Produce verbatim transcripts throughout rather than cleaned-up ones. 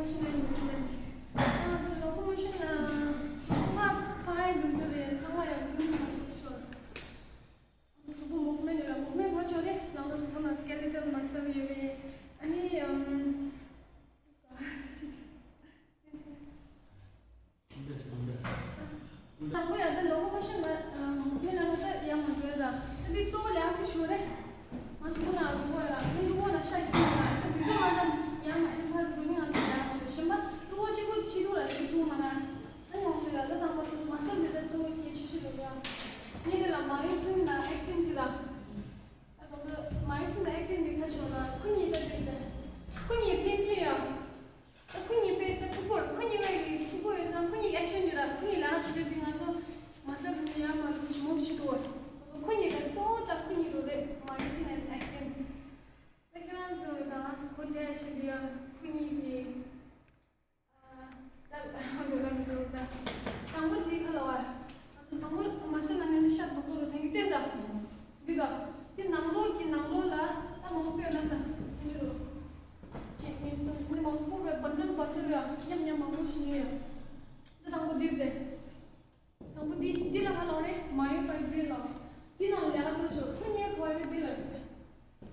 Motion and movement. ང་ཚོ་locomotion ལ་ཁ་ཕའི་འདུ་འཛི་རེད། ཚང་མ་ཡང་འདུ་འཛི་མ་འདུག་ཤོར། གཟུགས་པོ་movement ཡོད་ལ། movement ཕར་ཕྱོགས་རེད། ནང་ལོགས་སུ་ཁོ་ན་skeletal muscle ཡོད་རེད། ཨ་ནི་ཨམ། དང་པོ་ཡང་ད་locomotion ལ་movement ལ་ད་ཡང་མ་འགྲོ་ཡ་ར། ད་འདི་གཙོ་བོ་ལེགས་སུ་ཞུ་རེད། ང་གཟུགས་པོ་ནང་འགྲོ་གི་ཡོད་ར། ཨ་ནི་འགྲོ་གི་ན་ཤ་གི་ཡོད་ར། ད་འདི་ཚོ་ང་ཚོ་ཡང་ཨ་ནི་ཕར་འགྲོ་ནི་ང་ཚོ་ལེགས་སུ་ཞུ་རེད། གཞན་པ་གློ་བོ་གཅིག་པུ་ཤི་འགྲོ་ར་ཤི་འགྲོ་མ་ར། ཨ་ནི་འོང་དུས་ལ་ད་དང་པོ་དུ་མ་སོན་འདི་ད་གཙོ་བོ་གལ་ཆེ་ཤོས་རེད་ཡ། ངས་འདི་ལ་myosin ལ་actin ཟེར་ར། ད་དང་པོ་myosin ལ་actin འདི་ཁ་ཕྱོགས་ལ་ཁོ་གཉིས་ད་འདི་ད་ཁོ་གཉིས་ཕན་ཚུན་ཡ། ད་ཁོ་གཉིས་པའི་ད་ཕྲུ་གུར་ཁོ་གཉིས་པའི་གི་ཕྲུ་གུ་ཡོད་ན་ཁོ་གཉིས་ཀྱི་action ཡོད་ར། ཁོ་གཉིས་ལ་བྱེད་དུས་ང་ཚོ་མ་ས་རུ་ཡ་མ་རུ་སི་མོ་བྱེད་དུ་བར། ཁོ་གཉིས་ལ་གཙོ་བོ་ད་ཁོ་གཉིས་རུ་རེད། myosin and actin། ད་ཁྱེད་རང་ཚོ་ད་ང་ཚོ་གོ་དེ་བྱེད་དུས་ཡ་ཁོ་གཉིས་ཀྱི་ད་ཧ་གོ་ག་མི་འགྲོ་ད། དང་པོ་དེ་ཁ་ལ་བར། ང་ཚོ་དང་པོ་མ་ས་ན་ནི་ཤ་དོག་དོག་རུ་ཐེངས་ཀྱི་ལྟོས་ཙམ། འདི་ད། དེ་ནང་ལོགས་ཀྱི་ནང་ལོགས་ལ་ད་མང་པོ་ཡོད་ན་ས། དེ་འདྲ་རུ། ཅེས་ངས་སོ་ནི་མང་པོ་བས་བར་འདྲ་བར་འདྲ་ཡང་ཉམས་ཉམས་མང་པོ་ཞིག་ཡོད། འདི་དང་པོ་འདིར་དེ། དང་པོ་འདི་འདི་ལ་ཧ་ལོ་རེད། myofibril ལ། འདི་ནང་ལ་ཡག་ཚོད་ཆོག་ཁོ་གཉིས་ཁོ་རེ་འདི་ལ་རེད།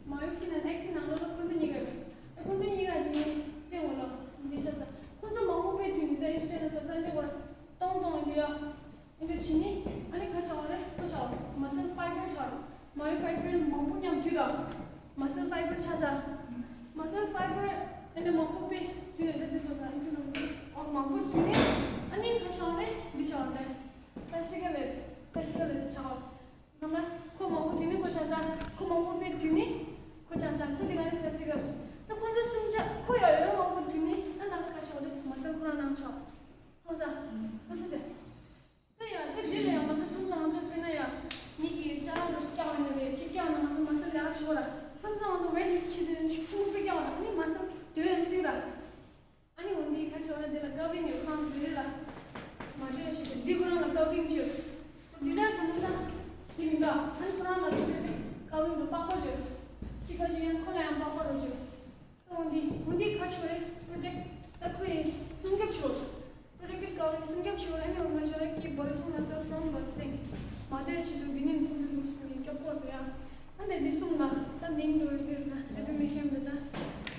myosin and actin ནང་ལོགས་ལ་ཁོ་ཚོ་གཉིས་ཀ་རེད། ཁོ་ཚོ་གཉིས་ཀ་ཅིག་ནི་སྟེང་འོག་ལ་འདི་ཤ་ཚ། ཁོ་ཚོ་མང་པོ་པའི་དུས་ནི་ད་ཡིན་ཤ་ན་ས་ད་འདི་བར་སྟོང་སྟོང་འདི་ཡ། འདི་འདྲ་བྱས་ནི་ཨ་ནི་ཁ་ཆག་བ་རེད། ཁོ་ཆག་མ་སལ་ཕའི་བར་ཆག་མ་ཡོ་ཕའི་བར་མང་པོ་མཉམ་དུས་དང་། མ་སལ་ཕའི་བར་ཆག་ཆག་མ་སལ་ཕའི་བར་ཨ་ནི་མང་པོ་པའི་དུས་ནས་ད་འདི་ཚོ་དང་ཨ་ནི་ཨོ་མང་པོ་དུས་ནས་ཨ་ནི་ཁ་ཆག་བ་རེད། འདི་ཆག་བ་རེད། ཕེ་སི་ཀལ་ལེབ་ཕེ་སི་ཀལ་ལེབ་ཆག་བ། ང་ལ་ཁོ་མང་པོ་དུས་ནས་ཁོ་ཆག་ས། ཁོ་མང་པོ་པའི་དུས་ནས་ཁོ་ཆག་ས། ཁོ་དེ་ག་ནས་ཕེ་སི་ཀལ། ད་ཁོ་ཚོ་གསུམ་ཆ་ཁོ་ཡ་ཡོད་མང་པོ་དུས་ནས་ཨ་ལགས་ཁ་ཆག་བ་རེད། མ་སལ་ཁོ་རང་ནང་ཆག་ཧོ་ས། ཧོ་ས་ས། ད་ཡ་ད་འདི་ལ་ཡང་ང་ཚོ་ཚང་མ་ང་ཚོ་དཔེར་ན་ཡ་མི་གི་ཅ་ལག་འདྲ་བཀྱག་ཡོང་ནི་རེད། ཅིག་བཀྱག་ན་ང་ཚོ་མ་སལ་ཡག་ཆོག་ར། མཚམས་མཚམས་ང་ཚོ་ཝེ་ཊི་ལིཕ་ཊི་བྱེད་དུས་ཤུགས་ཆེན་པོ་དཔེ་བཀྱག་ཡོང་ན་ཨ་ནི་མ་སལ་སྡོད་ཡང་སྲིད་ར། ཨ་ནི་འོ་འདི་ཁ་ཆེ་བ་ན་འདི་ལ་ཀ་ཝ་རིང་ཡོད་ཁང་བཟོས་རེད་ལ། མ་འདྲེས་ཞིག་འདི་ཁོ་རང་ལ་ཀ་ཝ་རིང་ཅིག་ཡོད། འདི་ལྟར་དུ་མི་ལྟ། དེ་མི་འདྲ། ཨ་ནི་ཁོ་རང་ལ་འདི་འདྲ་ཀ་ཝ་རིང་དུ་པགས་པ་བཟོས། ཅིག་ཁ་ཆེ་ཡང་ཁོ་ལ་ཡང་པགས་པ་རུ་བཟོས། འོ་འདི་འོ་འདི་ཁ་ཆེ་བ་རེད། པྲོ་ཇེག་ཊི་ད་ཁོའི་སྲུང་སྐྱོབ་ཆོག Protective covering སྲུང་སྐྱོབ་ཞུ་བ་ལ་ནི་འོ་ང་ཞོར་གྱི་bursting muscle from bursting མ་དོན་ཆེད་དུ་འདི་ནི་འདུག་འདུག་འདུག་ཟེར་ནས་སྐྱོབ་དགོས་འདུག་ཡ། ཨ་ནི་འདི་གསུམ་ལ་ད་མིང་འགྲོ་ཡི་འདུག་ད་དེ་བས་མི་ཤེས་འདུག་ད་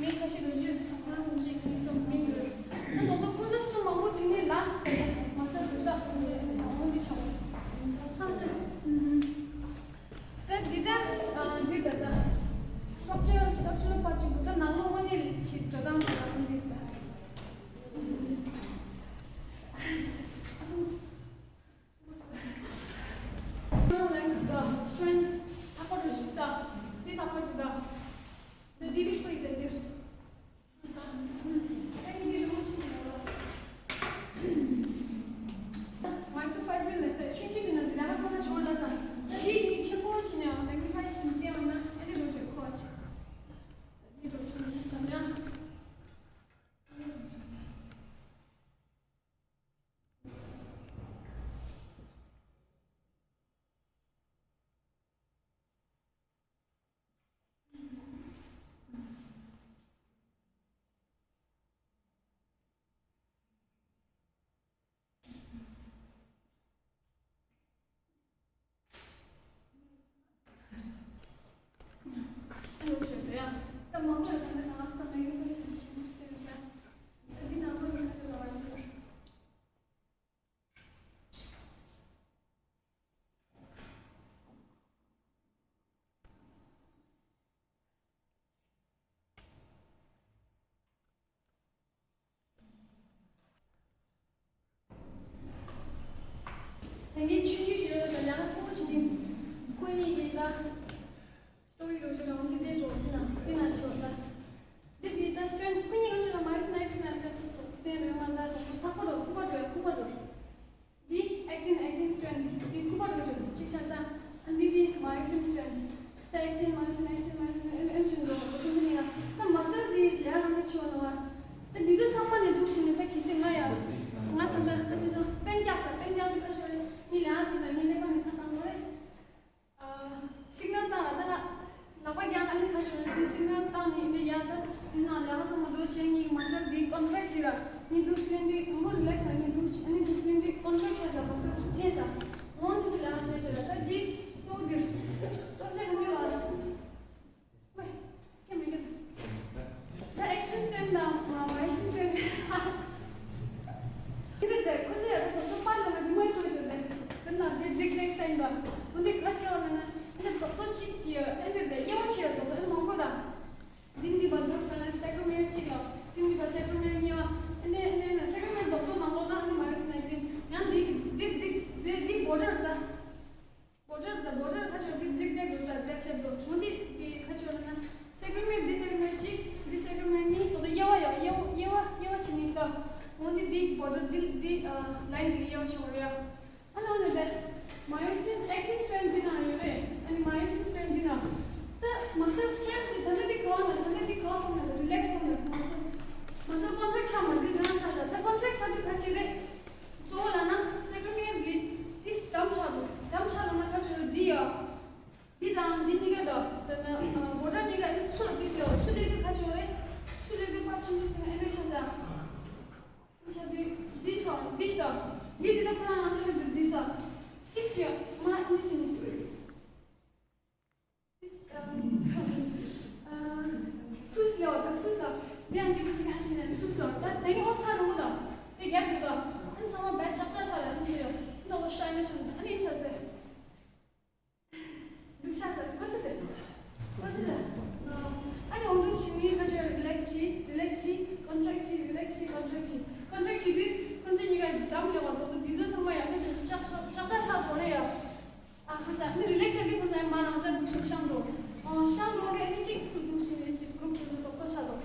མི་ཁ་ཤས་རོ་རྗེ་ཁོ་རང་གསུམ་ཅིག་མི་གསུམ་མིང་འགྲོ་ཡི་ད་ནོ་ད་ཁོ་ཚོ་གསུམ་མང་པོ་དུས་ནི་ལ་མ་ས་འདུག་ད་ཁོ་ཚོ་ཡང་འོང་འདི་ཆགས་པ་ཁམས་སེ་ད་འདི་ལྟར་འདི་ད་ད་structure structure part ཅིག་འདུག་ད་ནང་ལོགས་དངོས་གནས་ལ་ཆེ་འགྲོ་སྟངས་འདུག་ད་འདི་ད། Strength ཐག་པ་རུ་ཞིག་ད། འདི་ཐག་པ་ཞིག་ད། འདི་འདི་འདི་ཁོ་ཡི་ད་འདིར། ད་ནི་འདི་རི་མོ་ཆུ་ཡོད་ལ། Microfibril ལ་ཆ་ཆུང་ཆུང་འདི་ན་འདི་ལ་ཧ་ཚང་ན་ཆུང་ལ་ས། ད་འདི་མིག་ཆེན་པོ་ཆེ་ནས་ཨང་ད་མིག་ཧ་ཆེ་ནས་ལྟས་ཨང་ན་ཨ་འདི་རུ་ཞིག་ཁོ་ཆེ། འདི་རུ་ཆུང་ཆེ་ས་ཡང་། ད་ངས་ཆུང་ཆུང་ཞིག་ལ་ཡང་ཚོགས་ཆེ་གི་ཁོ་གཉིས་ཀྱིས་ད་སི་ཊོ་རི་རོ་ཞིག་ལ་འོང་གི་བསྡད་འགྲོ་འདི་ན་འདི་ན་ཆེ་བ་ད། འདི་དེ་ད་སི་ཊོ་རི་ཁོ་གཉིས་ཀྱི་ཆུ་ལ་མ་ཡིན་ན་ཡིན་ན་ད་ཐོག་ཐོག་བསྟན་རེ་མ་ད་ཐོག་ཐག་པ་རོ་ཁུག་པ་རོ་ཡ་ཁུག་པ་རོ། འདི་actin actin strand འདི་ཁུག་པ་རུ་ཆུ་གཅིག་ཆ་ས། ཨ་འདི་འདི་myosin strand། ད་actin myosin actin myosin ཨེན་ཨེན་ཤིན་རོ་ཁུག་པ་ནི་ཡ། ད་མ་སལ་འདི་ལས་རང་གི་ཆུ་བ་ལ་བ། ད་འདི་ཚོ་ཚང་མ་ནས་འདུག་ཤིང་ནི་ད་གི་སེ་ང་ཡ། ང་ད་ད་ཁ་ཆུ་ཚོ་པན་རྒྱག་ས་པན་རྒྱག་འདི་ཁ་ཆུ་རེ་ནི་ལས་ཤི་ས་ནི་ལས་པ་ནི་ཁ་བཏང་རེད། སིག་ནལ་བཏང་ལ་ད་ལག་པ་རྒྱག་ཨ་ནི་ཁ་ཆུ་རེ་དེ་སིག་ནལ་བཏང་ནི་ཡིན་ད་ཡ་ད་དེ་ན་ལས་ཀ་ཚང་མ་འགྲོ་བྱེད་ངེས་མ་སལ་འདི་ཀོན་ཊེག་ཅིག་ར། དཔེར་ན་ཨ་མགོ་སྐྲ་གཉིས་ཀ་ཨ་ནི་ཚུར་ལ་འདི་ཟེར་བ། ཚུར་འདི་འདི་ཁ་ཕྱོགས་རེད། ཚུར་འདི་འདི་ཕར་ཕྱིན་དུས་ཨ་ནི་ཆ་ས། ཆ་དུས་འདི་ཆོག་འདི་ཤོག་འདི་འདི་ད་ཁོ་རང་རང་ཚོ་འདི་འདི་ཟེར། འདི་ཤོག་མ་འདི་ཤོག་ཚུར་ལ་ད་ཚུར་ལ་འདི་ཡང་གཅིག་གཅིག་ཡང་ཕྱིན་ནས་ཚུར་ལ་ད་དེ་ནི་ཨོ་ས་རུང་གོ་དང་དེ་རྒྱབ་འགྲོ་དང་ཨ་ནི་ཚང་མ་བད་ཆག་ཆག་ཆག་ལ་ཨ་ནི་ཤི་ཡོད་ནོ་ལོ་ཤ་ཨ་ནི་ཤ་ཨ་ནི་ཤ་ཟེར། འདི་ཤ་ཟེར་ཀོ་ཆ་ཟེར། ཀོ་ཆ་ཟེར། ཨ་ནི་འོ་འདུག་ཕྱིན་ནི་ཁ་ཆོས་རི་ལེགས་བྱེད་རི་ལེགས་བྱེད་ཀོན་ཊེག་བྱེད་རི་ལེགས་བྱེད་ཀོན་ཊེག་བྱེད་ཀོན་ཊེག་བྱེད་དུས་ཁོ་ཚོ་གཉིས་ཀ་འགྲམ་ལེགས་པ་འདུག་འདུག་དུས་ཚོད་ཚང་མ་ཡག་པོ་ཞིག་ལྕག་ཤག་ལྕག་ཤག་ཤག་གོ་ནས་ཡ། ཨ་ཁ་ས་ནི་རི་ལེགས་བྱེད་དུས་ཁོ་ཚོ་ཡང་མ་རང་ཅག་འདུག་ཤག་ཤང་འགྲོ། ཨ་ཤང་འགྲོ་རེད་ནི་གཅིག་སུ་འདུག་ཕྱིན་ནས་གཅིག་གུ་རུབ་ཀྱི་འདུག་ཏོག་ཏོ་ཆགས་འདུག་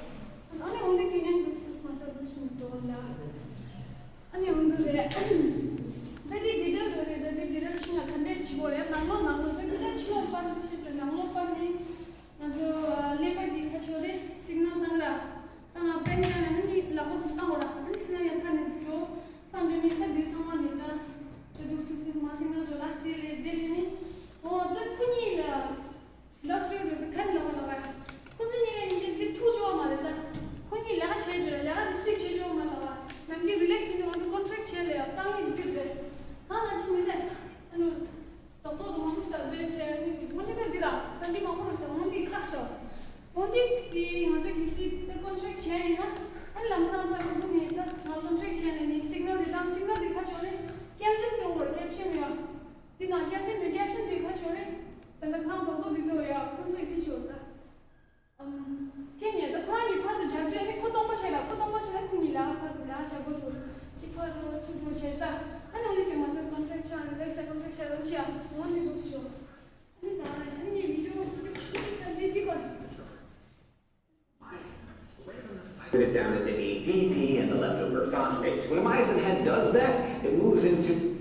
ཨ་ནི་འོ་འདུག་དུས་ངན་འདུག་སུ་མ་ས་འདུག་ཕྱིན་འགྲོ་ལ། ཨ་ནི་འོ་འདུག་རེད། ད་དེ་ཌི་ཊེལ་རེད་རེད། ད་དེ་ཌི་ཊེལ་ཤིང་ལ་ག་འདྲས་བྱེད་དགོས་རེད། ནང་ལོགས་ནང་ལོགས་ད་དེ་ད་ཕྱི་ལོགས་པར་འདི་ཤེས་དགོས། ནང་ལོགས་པར་ནི་ང་ཚོ་ཀླད་པ་འདི་ཁ་ཕྱོགས་རེད། སིག་ནལ་བཏང་ར་བཏང་ང་པེན་ཡང་ནི་ལག་པ་འདུག་བཏང་བ་ར། ཨ་ནི་སིག་ནལ་ཡང་ཕར་ནས་འགྲོ་བཏང་འགྲོ་ནི་ད་དེ་ཚང་མ་ནི་ད་དེ་འདུག་འདུག་སིག་མ་སིག་ནལ་འགྲོ་ལ་དེ་ལས་དེ་ལས་ནི་འོ་ད་ཁོ་གཉིས་ལ། ལགས་སོ་རེད། ཁ་ནི་ལག་པ་ལག་པ། ཁོ་ཚོ་གཉིས་ལ་ཡིན་ཅིག་འདི་ཐུག་ཆོག་མ་རེད་ད། ཁོ་གཉིས་ལས་ཀ་བྱས་བྱས་ལས་ཀ་འདི་སུས་བྱས་ཆོག་མ་རེད་ལག་པ། ནམ་རྒྱུན་རི་ལེགས་སི་ནི་ང་ཚོ་ཀོན་ཊེག་བྱས་ལས་ཡ་བཏང་ཡིན་འདི་རེད། གང་ལ་ཅི་མི་ལས། ཨ་ནུ། རྡོག་རྡོག་མང་པོ་ཞིག་བསྡད་བྱས་ནི་འདི་ཁོ་གཉིས་ཀ་འདི་ར་ད་འདི་མང་པོ་རུ་ཞིག་འོན་འདི་ཁག་ཆོག་འོན་འདི་འདི་ང་ཚོ་གི་སི་ད་ཀོན་ཊེག་བྱས་ཡིན་ན་ཨ་ནི་ལམ་སང་ཕར་སུ་ནི་ད་ང་ཀོན་ཊེག་བྱས་ནས་ནི་སིག་ནལ་འདི་བཏང་སིག་ནལ་འདི་ཁ་ཆོག་ནི་ཀལ་ཤིམ་སྟོན་དགོས་རེད། ཀལ་ཤིམ་ཡ། འདི་ནང་ཀལ་ཤིམ་འདི་ཀལ་ཤིམ་འདི་ཁ་ཆོག་རེད། ད་ལྟ་ཁང་རྡོག་རྡོག་འདི་ཚོ་ཡ་ཁོ་ཚོས་འདི་ཤོད་ད། ཨམ། དེ་ནས་ད་ཁོ་རང་གི་ཕར་ཚུར་སྦྱར་དུས་ཨ་ནི་ཁོ་སྟོང་པ་བྱས་ལ་ཁོ་སྟོང་པ་བྱས་ལ་ཁོ་གཉིས་ལ་ཕར་ཚུར་ལ་བྱ་དགོས་ཚུར་གཅིག་ཕར་འགྲོ་ཚུར་འགྲོ་བྱས་ད། ཨ་ནི་འོ་ནི་དེ་མ་ཟད་ཀོན་ཊེག་ཆགས་རེད་ལེགས་ཤ་ཀོན་ཊེག་ཆགས་རེད་ཤ་འོ་ནི་འདུག་ཤོག་ཨ་ནི་ད་ཨ་ནི་བི་ཌི་ཡོ་འདི་ཁྱོད་ད་འདི་འདི་གོ། Break it down into A D P and the leftover phosphates. When a myosin head does that, it moves into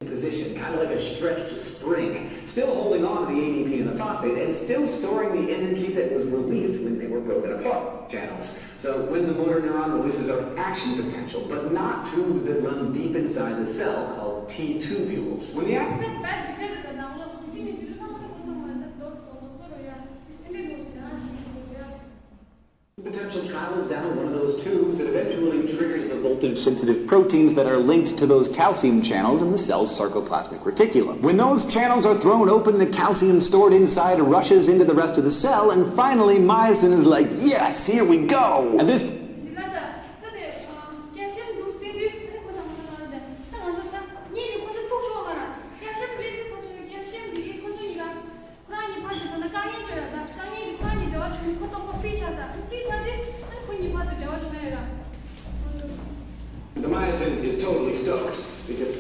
position, kind of like a stretched spring, still holding on to the A D P and the phosphate and still storing the energy that was released when they were broken apart. Channels. So when the motor neuron releases are action potential, but not tubes that run deep inside the cell called T tubules. When the act- potential travels down one of those tubes, it eventually triggers the voltage sensitive proteins that are linked to those calcium channels in the cell's sarcoplasmic reticulum. When those channels are thrown open, the calcium stored inside rushes into the rest of the cell, and finally, myosin is like, "Yes, here we go!" And this ཁོ་རང་གཉིས་ཕར་ཚུར་ད་ལྟ་དཀའ་ངལ་བྱུང་ཡོད་ད། དཀའ་ངལ་དེ་ཁོ་རང་གཉིས་འབྲེལ་བ་བྱུང་ནས་ཁོ་སྟོང་པ་ཧྥི་རི་ཆགས་ཚར། ཧྥི་རི་ཆགས་དུས་ཨ་ནི་ཁོ་གཉིས་ཕར་ཚུར་འབྲེལ་བ་བྱུང་ཡོད་ར། The myosin is totally stoked because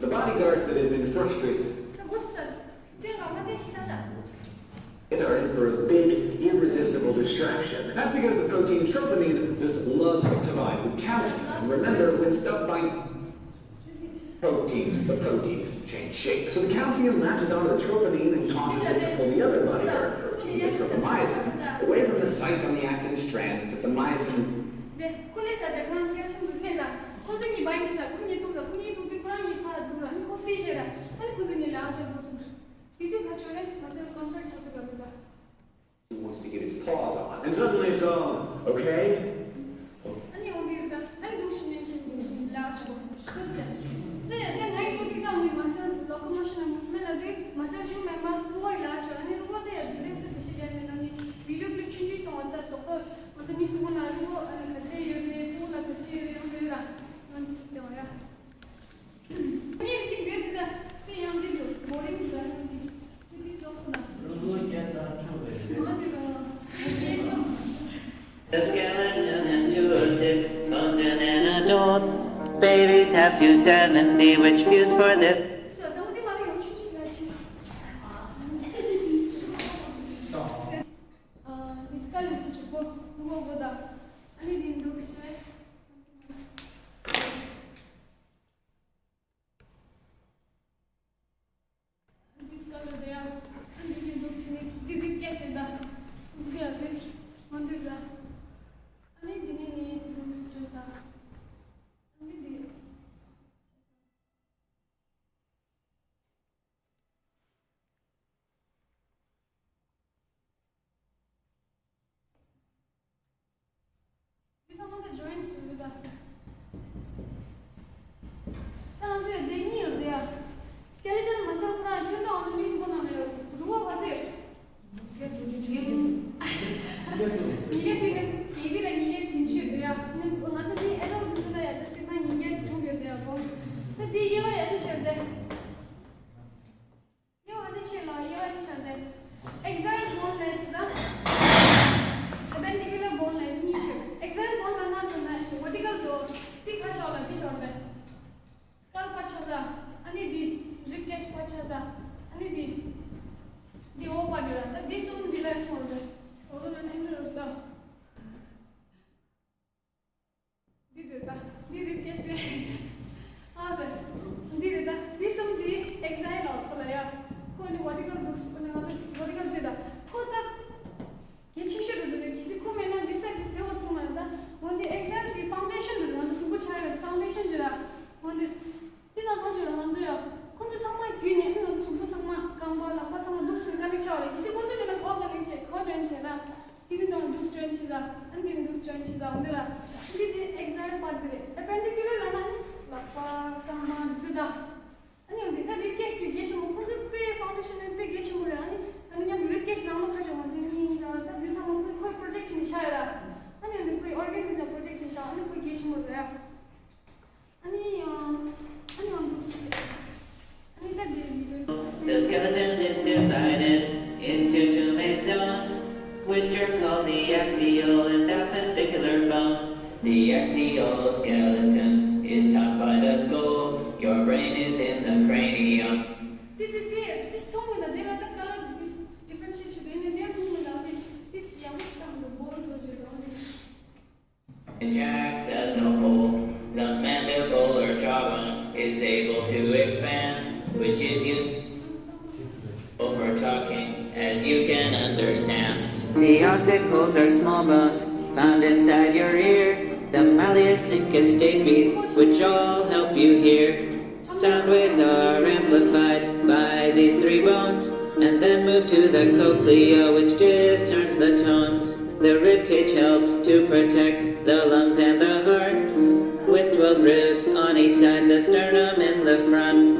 the bodyguards that had been frustrated ད་སྒོ་ཚུགས་ས་སྟེང་ག་མ་སྟེང་ཤ་ཤ། It are in for a big, irresistible distraction. That's because the protein troponin just loves to divide with calcium. And remember, when stuff binds proteins, the proteins change shape. So the calcium latches onto the troponin and causes it to pull the other bodyguard protein, the tropomyosin, away from the sites on the actin strands that the myosin. ཁོ་ལས་ས་དེ་ཁོ་རང་ཀལ་ཤིམ་དུ་ལས་ས། ཁོ་ཚོ་གཉིས་བ་ཡིན་ས། ཁོ་གཉིས་ཐུག་ས། ཁོ་གཉིས་ཐུག་དུས་ཁོ་རང་གཉིས་ཕར་འགྲོ་ར། ཨ་ནི་ཁོ་ཧྥི་རི་ཆགས་ར། ཨ་ནི་ཁོ་ཚོ་གཉིས་ལ་ཨ་ཞབས་འགྲོ་སོང་། དེ་དུས་ཁ་ཆོས་རེད། མ་ཟད་ཀོན་ཊེག་ཆགས་དུས་ག་རེད་པ། Wants to get its paws on. And suddenly it's all, okay? ཨ་ནི་འོ་འདི་རེད་ད། ཨ་ནི་འདུག་ཤིང་ནས་ཤིང་འདུག་ཤིང་ལ་ཆུ་བོ། ཁོ་ཚོ་ཚེ། དེ་དེ་ང་ཡི་ཕྲུ་གུ་དང་མི་མ་ཟད་ལོ་ཀོ་མོ་ཤོན་མུབ་མེན་ལ་དུས་མ་ཟད་ཞུ་མེད་མ་ཁོ་ཡི་ལ་ཆུ། ཨ་ནི་རུ་བོ་དེ་ཡ་ཇི་ཇི་དེ་དེ་ཤི་རྒྱ་མེད་ན་ནི་བི་ཌི་ཡོ་ཀླིབ་ཆུང་ཆུང་གཏོང་བ་ད་ཏོག་ཏོ་ང་ཚོ་མི་སུ་གོ་ན་རུ་བོ་ཨ་ནི་ག་ཚད་ཡོད་རེད། ཕྲུ་གུ་ལ་ག་ཚད་ཡོད་རེད། འོ་འདི་རེད་ད། ང་ཅིག་དེ་བ་ཡ། གཉེར་གཅིག་ཡོད་དེ་ད་དེ་ཡང་འདི་འདུག་མོ་རིང་འདུག་ད་ཡང་འདི་འདི་འདི་ཅོག་སོང་ན། རུ་ལོ་བརྒྱ་དང་ཁྲི་བའི་མ་དེ་ར་ཡེ་སོང་། The skeleton is two oh six, bones in an adult. Babies have two seventy, which feels for this. སོ་ད་མོ་དེ་མ་རེད་ཡང་ཆུང་ཆུང་ཞིག་ལ་ཕྱིན། ཨ་འདི་སྐ་ལེབ་ཀྱི་ཕྱུག་པོ་ཕུ་བོ་གོ་ད། ཨ་ནི་འདི་འདུག་ཤེས། འདི་སྐབས་ལ་དེ་ཡང་ཨ་འདི་གི་འདུག་ཕྱི་ནས་འདི་རིགས་སྐད་ཆེ་ད། འདི་ཡང་རིགས་མ་འདུག་ད། ཨ་ནི་འདི་ནས་ནི་འདུག་འགྲོ་ས། ཨ་ནི་འདི། འདི་གསུམ་འདི་ལ་ཐོངས་ཏེ། འོ་ལོ་ན་ཨིན་རོ་ད། འདི་འདྲ་ད། འདི་རིགས་སྐྱེ་ཤེས། ཨ་ཟེར། འདི་རེད་ད། འདི་གསུམ་འདི་ཨེག་ཟའི་ལ་ཁོ་ལ་ཡ། ཁོ་ནི་ཝར་ཊི་ཀལ་འདུག་ཁོ་ནི་ང་ཚོ་ཝར་ཊི་ཀལ་འདི་ད། ཁོ་ད། གལ་ཆེ་ཤོས་རེད་འདུག་རེད། གལ་སྲིད་ཁོ་མེད་ན་འདི་ས་གི་བདེ་བོ་ཐུག་མ་རེད་ད། འོན་ཏེ་ཨེག་ཟའི་གི་ཕའུན་ཌེ་ཤན་རེད། ང་ཚོ་གཟུགས་པོ་ཆགས་ཡོད་ཕའུན་ཌེ་ཤན་རེད་ད། འོན་ཏེ། འདི་ན་ཁ་ཤོར་ང་ཚོ་ཡ། ཁོ་ཚོ་ཚང་མ་བརྒྱུད་ནས་ང་ཚོ་གཟུགས་པོ་ཚང་མ་རྐང་པ་ལག་པ་ཚང་མ་འདུག་སེ་ཀ་ནེག་ཆགས་པ་རེད། གལ་སྲིད་ཁོ་ཚོ་མེད་ན་ག་པར་ཀ་ནེག་བྱེད། ག་པར་ཇོ་ཡིན་བྱེད་ན། འདི་ནི་ནང་འདུག་སེ་ཇོ་ཡིན་བྱེད་ད། ཨ་ནི་འདི་ནི་འདུག་སེ་ཇོ་ཡིན་བྱེད་ད། འོ་འདི་ར། འདི་དེ་ཨེག་ཟའི་པར་འདི་རེད། ཨེ་པེན་ཌི་ཀུ་ལར་ལབ་ན་ནི་ལག་པ་རྐང་པ་འདི་ཚོ་ད། ཨ་ནི་འོ་འདི་ད་རིབ་ཀེཇ་དེ་གལ་ཆེན་པོ། ཁོ་ཚོ་དཔེ་ཕའུན་ཌེ་ཤན་དཔེ་གལ་ཆེན་པོ་རེད། ཨ་ནི་ཨ་ནི་མཉམ་དུ་རིབ་ཀེཇ་ནང་ལ་ཁ་ཕྱོགས་ང་ཚོ་གཉིས་ཡིན་ད། ད་འདི་ཚང་མ་ཁོས་ཁོས་པྲོ་ཊེག་ཤན་བྱ་ཡོད་ར། ཨ་ནི་འོ་འདི་ཁོའི་ཨོར་གན་ནི་ཚང་པྲོ་ཊེག་ཤན་བྱ། ཨ་ནི་ཁོ་གལ་ཆེན་པོ་རེད། ཨ་ནི་ཡང་ཨ་ནི་ཡང་འདུག་སེ། ཨ་ནི་ད་འདི་ལི་ཏལ། The skeleton is divided into two main zones, which are called the axial and appendicular bones. The axial skeleton is topped by the skull. Your brain is in the cranium. དེ་དེ་དེ་དེ་མཐོང་མི་ལ་དེ་ལ་ད་ག་ལ་དེ་ཌི་ཕེ་རེན་ཤི་ཨེ་ཊི་བྱེད་དུས་ནས་དེ་མཐོང་མི་ལ་དེ་དེ་ཡག་པོ་ཞིག་བཏང་འདུག་བོལ་བོལ་ཞིག་རང་དེ། It acts as a hole. The mandible or jawbone is able to expand, which is useful for talking, as you can understand. The ossicles are small bones found inside your ear. The malleus and stapes, which all help you hear. Sound waves are amplified by these three bones and then move to the cochlea, which discerns the tones. The rib cage helps to protect the lungs and the heart, with twelve ribs on each side, the sternum in the front.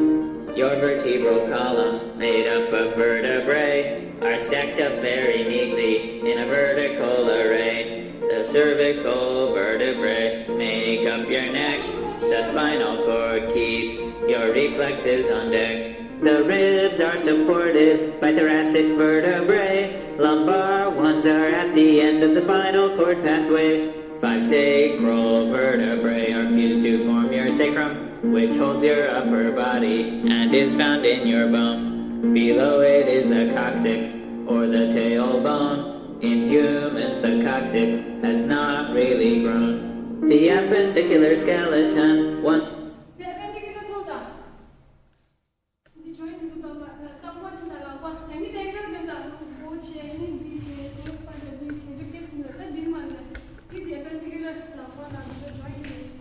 Your vertebral column, made up of vertebrae, are stacked up very neatly in a vertical array. The cervical vertebrae make up your neck. The spinal cord keeps your reflexes on deck. The ribs are supported by thoracic vertebrae. Lumbar ones are at the end of the spinal cord pathway. Five sacral vertebrae are fused to form your sacrum, which holds your upper body and is found in your bum. Below it is the coccyx, or the tailbone. In humans, the coccyx has not really grown. The appendicular skeleton, one. འདི་ཇོ་ཡིན་འདུག་ད་མ་རྐང་པ་ཆེ་ས་ལག་པ་ད་ནི་ལས་ཀ་དེ་ས་མགོ་བོ་ཆེ་ནི་འདི་ཆེ་ལོ་པ་ཆེ་འདི་ཆེ་རིབ་ཀེཇ་འདི་ད་འདི་མ་ནི་འདི་དེ་པན་ཅི་ཀི་ལར་ལག་པ་ན་འདི་ཚོ་ཇོ་ཡིན་འདུག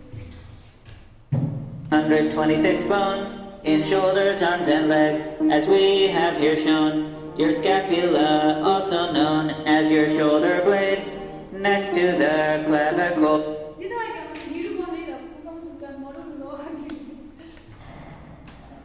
Hundred twenty-six bones in shoulders, arms, and legs, as we have here shown. Your scapula, also known as your shoulder blade, next to the clavicle. འདི་ད་ཀྱང་ཡུ་རུ་མ་ལས་ལ་ཕུག་པ་ཕུག་ག་མ་རུ་ལོ།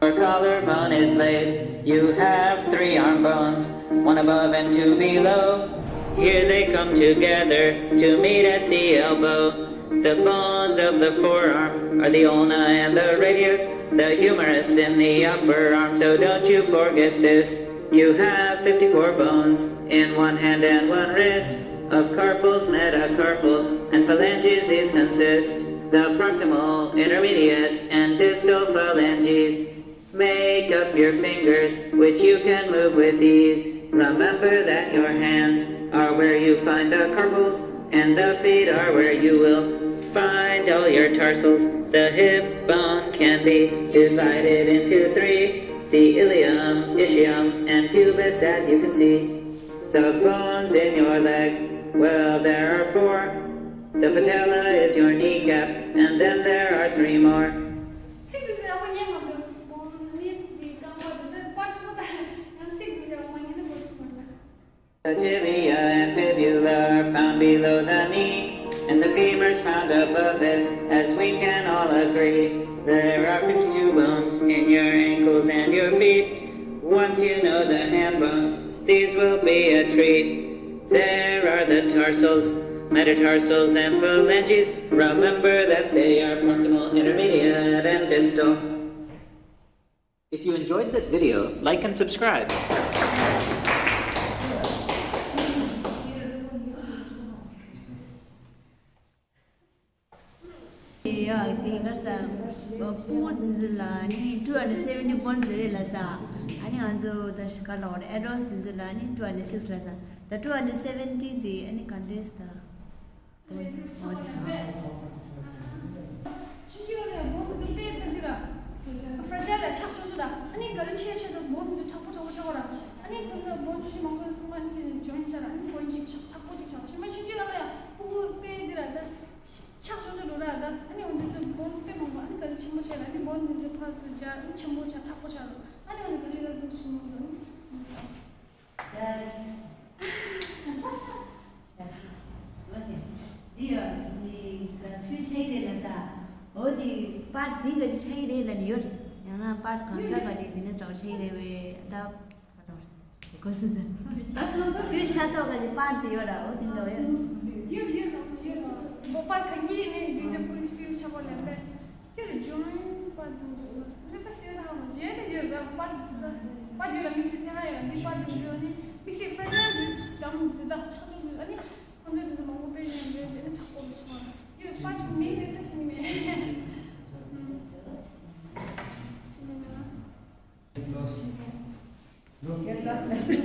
Your collarbone is laid. You have three arm bones, one above and two below. Here they come together to meet at the elbow. The bones of the forearm are the ulna and the radius, the humerus in the upper arm, so don't you forget this. You have fifty-four bones in one hand and one wrist. Of carpals, metacarpals, and phalanges these consist. The proximal, intermediate, and distal phalanges make up your fingers, which you can move with ease. Remember that your hands are where you find the carpals, and the feet are where you will find all your tarsals. The hip bone can be divided into three, the ilium, ischium, and pubis, as you can see. The bones in your leg, well, there are four. The patella is your kneecap, and then there are three more. ཚིག་འདི་ཚོ་ཡག་པོ་ཉན་མ་འདུག་མོ་ནི་འདི་རྐང་པ་འདི་ཚོ་པར་ཆུ་མོ་ད་ཡང་ཚིག་འདི་ཚོ་ཡག་པོ་མ་ཉན་ན་གོ་ཆུ་མ་འདུག The tibia and fibula are found below the knee, and the femur is found above it, as we can all agree. There are fifty-two bones in your ankles and your feet. Once you know the hand bones, these will be a treat. There are the tarsals, metatarsals, and phalanges. Remember that they are proximal, intermediate, and distal. If you enjoyed this video, like and subscribe. ཡ་དེ་གར་ས་པུ་ལ་ནི་two hundred seventy bones རེད་ལ་ས། ཨ་ནི་ང་ཚོ་ད་ཤི་ཀ་ལ་བར་ཨེ་ཌོལ་དེ་ཚོ་ལ་ཨ་ནི་two hundred six ལ་ས་ད་two hundred seventy དེ་ཨ་ནི་ག་འདྲས་ད། ཆུང་ཆུང་ལ་ཡང་སྦོམ་ཚོ་དཔེ་ཐོན་གི་ར། ཕྲ་ཤལ་ལ་ཆག་ཆོག་ཆོག་ད། ཨ་ནི་ག་ལེ་ཆེ་ཆེ་དང་སྦོམ་ཚོ་མཁྲེགས་པོ་མཁྲེགས་པོ་ཆགས་པ་ར། ཨ་ནི་ཁོང་ཚོ་སྦོམ་ཆུང་ཆུང་མང་པོ་ཚང་མ་ཅི་ནས་ཇོན་བྱ་ར། ཨ་ནི་སྦོམ་ཅིག་ཆག་མཁྲེགས་པོ་ཅིག་ཆགས་པ། ཞིམ་པ་ཆུང་ཆུང་ལ་ཡང་ཕྲུ་གུ་དཔེ་འདི་ར་ད། ཆག་ཆོག་ཆོག་འགྲོ་ར་ད། ཨ་ནི་འོ་འདི་ཚོ་སྦོམ་དཔེ་མང་པོ། ཨ་ནི་ག་ལེ་ཆེན་པོ་ཆགས་ར། ཨ་ནི་སྦོམ་འདི་ཚོ་ཕར་ཚུར་སྦྱར། ཨ་ནི་ཆེན་པོ་ཆགས་མཁྲེགས་པོ་ཆགས་ར། ཨ་ནི་འོ་ནི་ག་ལེ་ལ་འདུག་ཞིམ་པོ་འགྲོ། ཨ་ནི་ཆགས། འདི་ཡོད། འདི་ཕུལ་ཆགས་ཀྱི་རེད་ལ་ས། འོ་འདི་པར་འདི་ག་ཅི་ཆགས་ཀྱི་རེད་ལ་ནི་ཡོད། ཡང་ན་པར་གང་ཚ་ག་ཅི་འདི་ནས་འདྲ་བོ་ཆགས་ཀྱི་རེད་བས་ད། གོ་སོང་ད། ཕུལ་ཆགས་སོགས་ག་ཅི་པར་འདི་ཡོད་ར། འོ་འདི་འདྲ་བོ་ཡོད། ཡོད་ཡོད་ཡོད། འོ་པར་ག་གི་ནི་འདི་འདྲ་ཕུལ་ཕུལ་ཆགས་པ་ལས་པས། ཡོད་རེད། ཇོན་པར་འདུག་ཟེར་ན་ད་ཟེར་ད་ཡོད་ར། པར་འདི་ཟེར་ད་པར་ཡོད་ར། དམིགས་བསལ་དེ་ཧ་ཡོད་ར། འདི་པར་འདི་ཟེར་ནི་དམིགས་བསལ་ཕ་ཤན་འདི་འགྲམ་ཟེར་ད་ཆགས་ཆགས་འདུག་ཨ་ནི་ཁོང་ཚོས་འདི་ཚོ་མང་པོ་དཔེ་ཡོད་རེད་ཟེར་ནི་མཁྲེགས་པོ་ཆགས་པ་ཡོད། པར་མིང་རེད་ད་ཞིག་མིན་ནས། Local loss lesson.